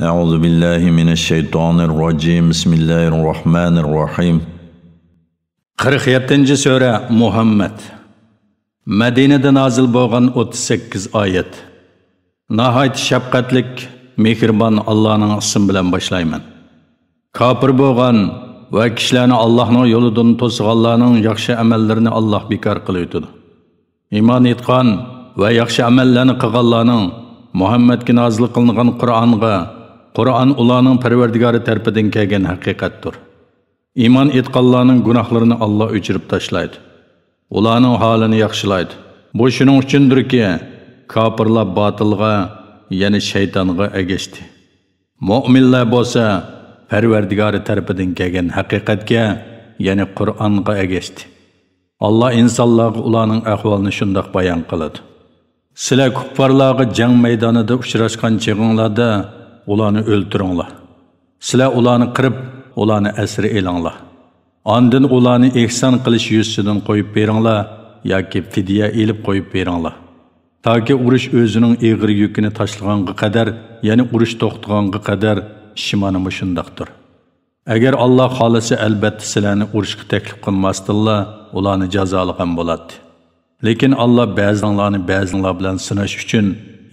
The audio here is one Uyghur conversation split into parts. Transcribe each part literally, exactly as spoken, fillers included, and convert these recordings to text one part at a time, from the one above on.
أعوذ بالله من الشيطان الرجيم. بسم الله الرحمن الرحيم. قىرىق يەتتىنچى سۈرە، مۇھەممەد. مەدىنىدە نازىل بولغان ئوتتۇز سەككىز ئايەت. ناھايىتى شەپقەتلىك، مېھرىبان ئاللانىڭ ئىسمى بىلەن باشلايمەن. كاپىر بولغان ۋە كىشىلەرنى ئاللاھنىڭ يولىدىن توسىغانلارنىڭ ياخشى ئەمەللىرىنى ئاللاھ بىكار قىلىۋېتىدۇ. ئىمان ئېيتقان ۋە ياخشى ئەمەللەرنى قىلغانلارنىڭ مۇھەممەدكە نازىل قىلىنغان قۇرئانغا، قۇرئان ئۇلارنىڭ پەرۋەردىگارى تەرىپىدىن كەلگەن ھەقىقەتتۇر. ئىمان ئېيتقانلارنىڭ گۇناھلىرىنى ئاللاھ ئۆچۈرۈپ تاشلايدۇ. ئۇلارنىڭ ھالىنى ياخشىلايدۇ. بۇ شۇنىڭ ئۈچۈندۇركى، كاپىرلار باتىلغا، يەنى شەيتانغا ئەگەشتى. مۆمىنلەر بولسا پەرۋەردىگارى تەرىپىدىن كەلگەن ھەقىقەتكە، يەنى قۇرئانغا ئەگەشتى. ئاللاھ ئىنسانلارغا ئۇلارنىڭ ئەھۋالىنى شۇنداق بايان قىلىدۇ. سىلەر كۇپپارلارغا جەڭ مەيدانىدا ئۇچراشقان چېغىڭلاردا ئۇلارنى ئۆلتۈرۈڭلار. سىلەر ئۇلارنى قىرىپ، ئۇلارنى ئەسىر ئېلىڭلار. ئاندىن ئۇلارنى ئېھسان قىلىش يۈزىسىدىن قويۇپ بېرىڭلار ياكى فىدىيە ئېلىپ قويۇپ بېرىڭلار. تاكى ئۇرۇش ئۆزىنىڭ ئېغىر يۈكىنى تاشلىغانغا قەدەر، يەنى ئۇرۇش توختىغانغا قەدەر شىمانىمۇ شۇنداقتۇر. ئەگەر ئاللاھ خالىسا، ئەلبەتتە سىلەرنى ئۇرۇشقا تەكلىپ قىلماستىنلا ئۇلارنى جازالىغان بولاتتى. لېكىن ئاللاھ بەزىڭلارنى بەزىڭلار بىلەن سىناش ئۈچۈن،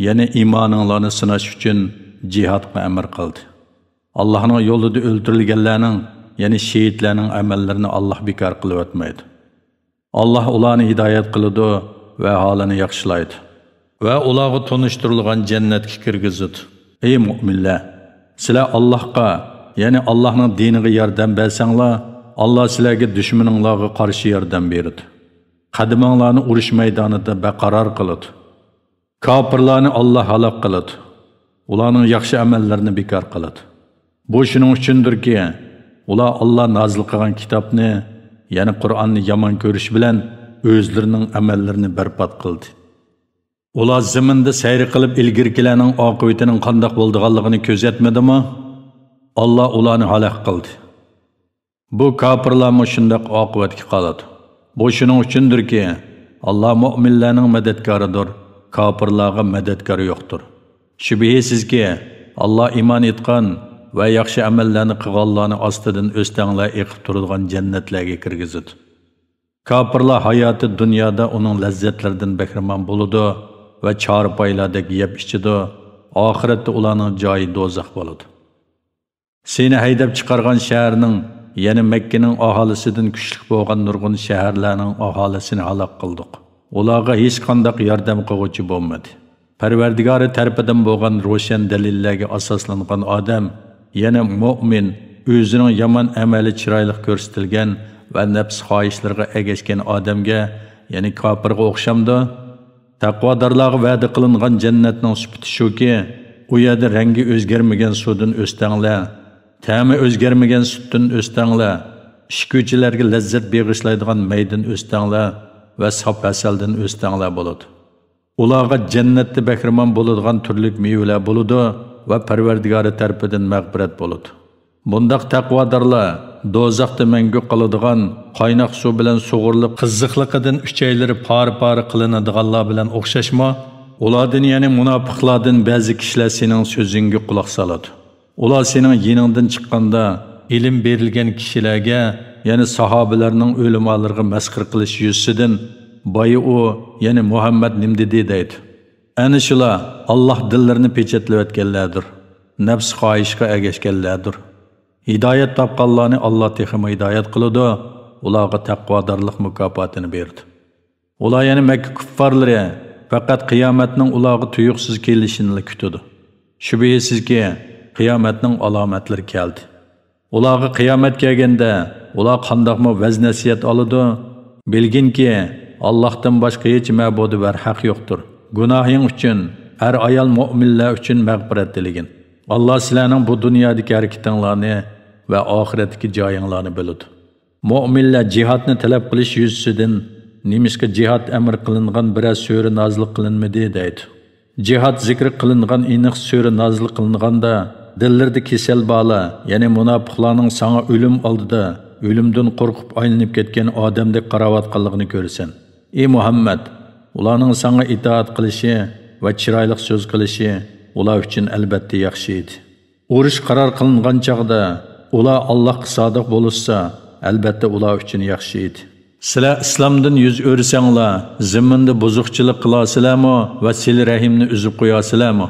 يەنى ئىمانىڭلارنى سىناش ئۈچۈن جىھادقا ئەمر قىلدى. ئاللاھنىڭ يولىدا ئۆلتۈرۈلگەنلەرنىڭ، يەنى شېھىتلەرنىڭ ئەمەللىرىنى ئاللاھ بىكار قىلىۋەتمەيدۇ. ئاللاھ ئۇلارنى ھىدايەت قىلىدۇ ۋە ھالىنى ياخشىلايدۇ. ۋە ئۇلارغا تونۇشتۇرۇلغان جەننەتكە كىرگۈزىدۇ. ئەي مۆمىنلەر! سىلەر ئاللاھقا، يەنى ئاللاھنىڭ دىنىغا ياردەم بەرسەڭلار، ئاللاھ سىلەرگە دۈشمىنىڭلارغا قارشى ياردەم بېرىدۇ. قەدىمىڭلارنى ئۇرۇش مەيدانىدا بەقارار قىلىدۇ. كاپىرلارنى ئاللاھ ھالاك قىلىدۇ. ئۇلارنىڭ ياخشى ئەمەللىرىنى بىكار قىلىدۇ. بۇ شۇنىڭ ئۈچۈندۇركى، ئۇلار ئاللاھ نازىل قىلغان كىتابنى، يەنى قۇرئاننى يامان كۆرۈش بىلەن ئۆزلىرىنىڭ ئەمەللىرىنى بەربات قىلدى. ئۇلار زېمىندا سەير قىلىپ ئىلگىرىكىلەرنىڭ ئاقىۋىتىنىڭ قانداق بولىدىغانلىقىنى كۆزەتمىدىمۇ؟ ئاللاھ ئۇلارنى ھالاك قىلدى. بۇ كاپىرلارمۇ شۇنداق ئاقىۋەتكە قالىدۇ. بۇ شۇنىڭ ئۈچۈندۇركى، ئاللاھ مۆمىنلەرنىڭ مەدەتكارىدۇر، كاپىرلارغا مەدەتكار يوقتۇر. شۈبھىسىزكى، ئاللاھ ئىمان ئېيتقان ۋە ياخشى ئەمەللەرنى قىلغانلارنى ئاستىدىن ئۆستەڭلەر ئېقىپ تۇرىدىغان جەننەتلەرگە كىرگۈزىدۇ. كاپىرلار ھاياتى دۇنيادا ئۇنىڭ لەززەتلىرىدىن بەھرىمەن بولىدۇ ۋە چارپايلاردەك يەپ ئىچىدۇ، ئاخىرەتتە ئۇلارنىڭ جايى دوزاخ بولىدۇ. سېنى ھەيدەپ چىقارغان شەھەرنىڭ، يەنى مەككىنىڭ ئاھالىسىدىن كۈچلۈك بولغان نۇرغۇن شەھەرلەرنىڭ ئاھالىسىنى ھالاك قىلدۇق. ئۇلارغا ھېچقانداق ياردەم قىلغۇچى بولمىدى. پەرۋەردىگارى تەرىپىدىن بولغان روشەن دەلىللەرگە ئاساسلانغان ئادەم، يەنى مۆمىن، ئۆزىنىڭ يامان ئەمەلى چىرايلىق كۆرسىتىلگەن ۋە نەپس خاھىشلىرىغا ئەگەشكەن ئادەمگە، يەنى كاپىرغا ئوخشامدۇ؟ تەقۋادارلارغا ۋەدە قىلىنغان جەننەتنىڭ سۈپىتى شۇكى، ئۇ يەردە رەڭگى ئۆزگەرمىگەن سۇدىن ئۆستەڭلەر، تەمى ئۆزگەرمىگەن سۈتتىن ئۆستەڭلەر، ئىچكۈچىلەرگە لەززەت بېغىشلايدىغان مەيدىن ئۆستەڭلەر ۋە ساپ ھەسەلدىن ئۆستەڭلەر بولىدۇ. ئۇلارغا جەننەتتە بەھرىمەن بولىدىغان تۈرلۈك مېۋىلەر بولىدۇ ۋە پەرۋەردىگارى تەرىپىدىن مەغپىرەت بولىدۇ. بۇنداق تەقۋادارلار دوزاختا مەڭگۈ قالىدىغان، قايناق سۇ بىلەن سۇغۇرۇلۇپ، قىزىقلىقىدىن ئۈچەيلىرى پارە-پارە قىلىنىدىغانلار بىلەن ئوخشاشمۇ؟ ئۇلاردىن، يەنى مۇناپىقلاردىن بەزى كىشىلەر سېنىڭ سۆزۈڭگە قۇلاق سالىدۇ. ئۇلار سېنىڭ يېنىڭدىن چىققاندا، ئىلىم بېرىلگەن كىشىلەرگە، يەنى ساھابىلەرنىڭ ئۆلىمالىرىغا مەسخىرە قىلىش يۈزىسىدىن، بايا ئۇ، يەنى مۇھەممەد نېمە دېدى دەيدۇ. ئەنە شۇلار ئاللاھ دىللىرىنى پېچەتلىۋەتكەنلەردۇر، نەپس خاھىشقا ئەگەشكەنلەردۇر. ھىدايەت تاپقانلارنى ئاللاھ تېخىمۇ ھىدايەت قىلىدۇ، ئۇلارغا تەقۋادارلىق مۇكاپاتىنى بېرىدۇ. ئۇلار، يەنى مەككە كۇپپارلىرى، پەقەت قىيامەتنىڭ ئۇلارغا تۇيۇقسىز كېلىشىنىلا كۈتىدۇ. شۈبھىسىزكى، قىيامەتنىڭ ئالامەتلىرى كەلدى. ئۇلارغا قىيامەت كەلگەندە، ئۇلار قانداقمۇ ۋەز-نەسىھەت ئالىدۇ؟ بىلگىنكى، ئاللاھتىن باشقا ھېچ مەبۇدى بەرھەق يوقتۇر. گۇناھىڭ ئۈچۈن، ئەر-ئايال مۆمىنلەر ئۈچۈن مەغپىرەت تىلىگىن. ئاللاھ سىلەرنىڭ بۇ دۇنيادىكى ھەرىكىتىڭلارنى ۋە ئاخىرەتتىكى جايىڭلارنى بىلىدۇ. مۆمىنلەر جىھادنى تەلەپ قىلىش يۈزىسىدىن، نېمىشقا جىھاد ئەمر قىلىنغان بىرەر سۈرە نازىل قىلىنمىدى دەيدۇ. جىھاد زىكرى قىلىنغان ئېنىق سۈرە نازىل قىلىنغاندا، دىللىرىدا كېسەل بارلار، يەنى مۇناپىقلارنىڭ ساڭا ئۆلۈم ئالدىدا، ئۆلۈمدىن قورقۇپ ئايلىنىپ كەتكەن ئادەمدەك قاراۋاتقانلىقىنى كۆرىسەن. ئى مۇھەممەد، ئۇلارنىڭ ساڭا ئىتائەت قىلىشى ۋە چىرايلىق سۆز قىلىشى ئۇلار ئۈچۈن ئەلبەتتە ياخشى ئىدى. ئۇرۇش قارار قىلىنغان چاغدا ئۇلار ئاللاھقا سادىق بولۇشسا، ئەلبەتتە ئۇلار ئۈچۈن ياخشى ئىدى. سىلەر ئىسلامدىن يۈز ئۆرۈسەڭلار، زېمىندا بۇزۇقچىلىق قىلاسىلەرمۇ ۋە سىلە رەھىمنى ئۈزۈپ قوياسىلەرمۇ؟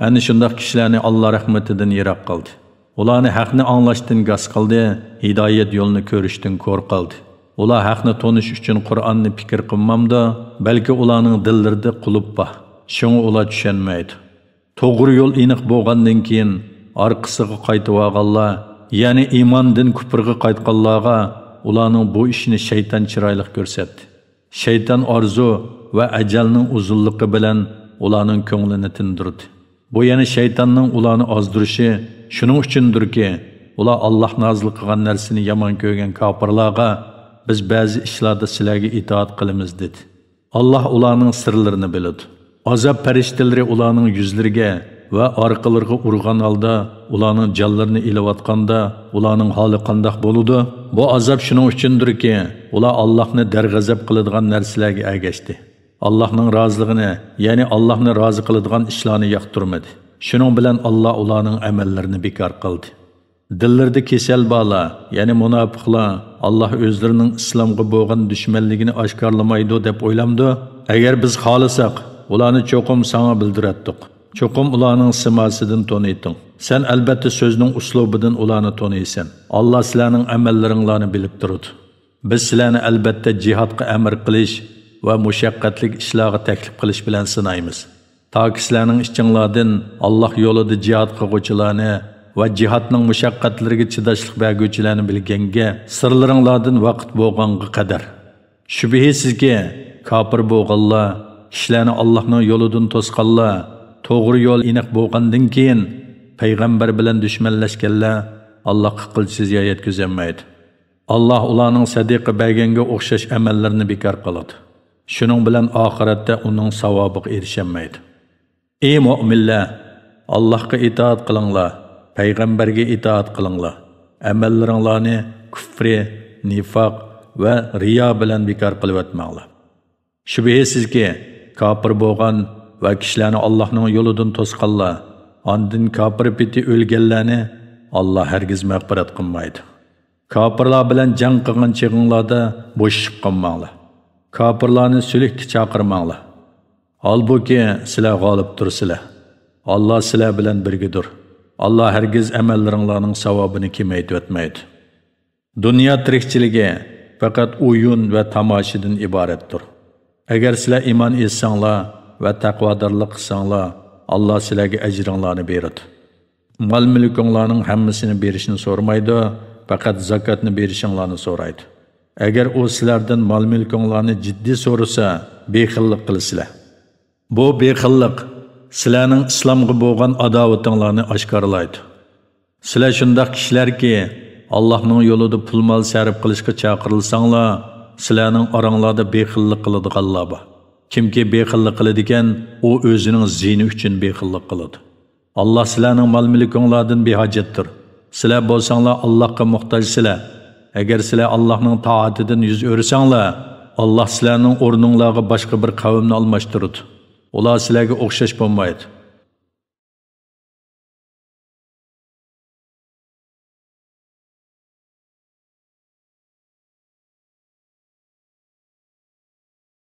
ئەنە شۇنداق كىشىلەرنى ئاللا رەھمىتىدىن يىراق قىلدى. ئۇلارنى ھەقنى ئاڭلاشتىن گاس قىلدى، ھىدايەت يولىنى كۆرۈشتىن كور قىلدى. ئۇلار ھەقنى تونۇش ئۈچۈن قۇرئاننى پىكىر قىلمامدۇ؟ بەلكى ئۇلارنىڭ دىللىرىدا قۇلۇپ بار. شۇڭا ئۇلار چۈشەنمەيدۇ. توغرا يول ئېنىق بولغاندىن كېيىن، ئارقىسىغا قايتىۋالغانلار، يەنى ئىماندىن كۇپرغا قايتقانلارغا ئۇلارنىڭ بۇ ئىشىنى شەيتان چىرايلىق كۆرسەتتى. شەيتان ئارزۇ ۋە ئەجەلنىڭ ئۇزۇنلۇقى بىلەن ئۇلارنىڭ كۆڭلىنى تىندۇردى. بۇ يەنە شەيتاننىڭ ئۇلارنى ئازدۇرۇشى. شۇنىڭ ئۈچۈندۇركى، ئۇلار ئاللاھ نازىل قىلغان نەرسىنى يامان كۆرگەن كاپىرلارغا، بىز بەزى ئىشلاردا سىلەرگە ئىتائەت قىلىمىز، دېدى. ئاللاھ ئۇلارنىڭ سىرلىرىنى بىلىدۇ. ئازاب پەرىشتىلىرى ئۇلارنىڭ يۈزلىرىگە ۋە ئارقىلىرىغا ئۇرغان ھالدا، ئۇلارنىڭ جانلىرىنى ئېلىۋاتقاندا، ئۇلارنىڭ ھالى قانداق بولىدۇ؟ بۇ ئازاب شۇنىڭ ئۈچۈندۇركى، ئۇلار ئاللاھنى دەرغەزەپ قىلىدىغان نەرسىلەرگە ئەگەشتى. ئاللاھنىڭ رازىلىقىنى، يەنى ئاللاھنى رازى قىلىدىغان ئىشلارنى ياقتۇرمىدى. شۇنىڭ بىلەن ئاللاھ ئۇلارنىڭ ئەمەللىرىنى بىكار قىلدى. دىللىرىدا كېسەل بارلار، يەنى مۇناپىقلار، ئاللاھ ئۆزلىرىنىڭ ئىسلامغا بولغان دۈشمەنلىكىنى ئاشكارىلىمايدۇ دەپ ئويلامدۇ؟ ئەگەر بىز خالىساق، ئۇلارنى چوقۇم ساڭا بىلدۈرەتتۇق. چوقۇم ئۇلارنىڭ سىماسىدىن تونۇيتتۇق. سەن ئەلبەتتە سۆزنىڭ ئۇسلۇبىدىن ئۇلارنى تونۇيسەن. ئاللاھ سىلەرنىڭ ئەمەللىرىڭلارنى بىلىپ تۇرىدۇ. بىز سىلەرنى ئەلبەتتە جىھادقا ئەمر قىلىش ۋە مۇشەققەتلىك ئىشلارغا تەكلىپ قىلىش بىلەن سىنايمىز. تاكى سىلەرنىڭ ئىچىڭلاردىن ئاللاھ يولىدا جىھاد قىلغۇچىلارنى ۋە جىھادنىڭ مۇشەققەتلىرىگە چىداشلىق بەرگۈچىلەرنى بىلگەنگە، سىرلىرىڭلاردىن ۋاقىت بولغانغا قەدەر. شۈبھىسىزكى، كاپىر بولغانلار، كىشىلەرنى ئاللاھنىڭ يولىدىن توسقانلار، توغرا يول ئېنىق بولغاندىن كېيىن، پەيغەمبەر بىلەن دۈشمەنلەشكەنلەر ئاللاھقا قىلچە زىيان يەتكۈزەلمەيدۇ. ئاللاھ ئۇلارنىڭ سەدىقە بەرگەنگە ئوخشاش ئەمەللىرىنى بىكار قىلىدۇ. شۇنىڭ بىلەن ئاخىرەتتە ئۇنىڭ ساۋابىغا ئېرىشەلمەيدۇ. ئى مۆمىنلەر! ئاللاھقا ئىتائەت قىلىڭلار، پەيغەمبەرگە ئىتائەت قىلىڭلار. ئەمەللىرىڭلارنى كۈفرى، نىفاق ۋە رىيا بىلەن بىكار قىلىۋەتمەڭلار. شۈبھىسىزكى، كاپىر بولغان ۋە كىشىلەرنى ئاللاھنىڭ يولىدىن توسقانلار، ئاندىن كاپىر پېتى ئۆلگەنلەرنى ئاللاھ ھەرگىز مەغپىرەت قىلمايدۇ. كاپىرلار بىلەن جەڭ قىلغان چېغىڭلاردا بوشىشىپ قالماڭلار. كاپىرلارنى سۈلھكە چاقىرماڭلار. ھالبۇكى، سىلەر غالىب تۇرسىلەر. ئاللاھ سىلەر بىلەن بىرگىدۇر. ئاللاھ ھەرگىز ئەمەللىرىڭلارنىڭ ساۋابىنى كېمەيتىۋەتمەيدۇ. دۇنيا تىرىكچىلىكى پەقەت ئويۇن ۋە تاماشىدىن ئىبارەتتۇر. ئەگەر سىلەر ئىمان ئېيتساڭلار ۋە تەقۋادارلىق قىلساڭلار، ئاللاھ سىلەرگە ئەجرىڭلارنى بېرىدۇ. مال-مۈلكۈڭلارنىڭ ھەممىسىنى بېرىشنى سورىمايدۇ، پەقەت زاكاتنى بېرىشىڭلارنى سورايدۇ. ئەگەر ئۇ سىلەردىن مال-مۈلكۈڭلارنى جىددىي سورىسا، بېخىللىق قىلىسىلەر. بۇ بېخىللىق سىلەرنىڭ ئىسلامغا بولغان ئاداۋىتىڭلارنى ئاشكارىلايدۇ. سىلەر شۇنداق كىشىلەركى، ئاللاھنىڭ يولىدا پۇل-مال سەرپ قىلىشقا چاقىرىلساڭلار، سىلەرنىڭ ئاراڭلاردا بېخىللىق قىلىدىغانلار بار. كىمكى بېخىللىق قىلىدىكەن، ئۇ ئۆزىنىڭ زىيىنى ئۈچۈن بېخىللىق قىلىدۇ. ئاللاھ سىلەرنىڭ مال-مۈلكۈڭلاردىن بىھاجەتتۇر. سىلەر بولساڭلار ئاللاھقا موھتاجسىلەر. ئەگەر سىلەر ئاللاھنىڭ تائىتىدىن يۈز ئۆرۈسەڭلار، ئاللاھ سىلەرنىڭ ئورنۇڭلارغا باشقا بىر قەۋمنى ئالماشتۇرىدۇ. ئۇلار سىلەرگە ئوخشاش بولمايدۇ.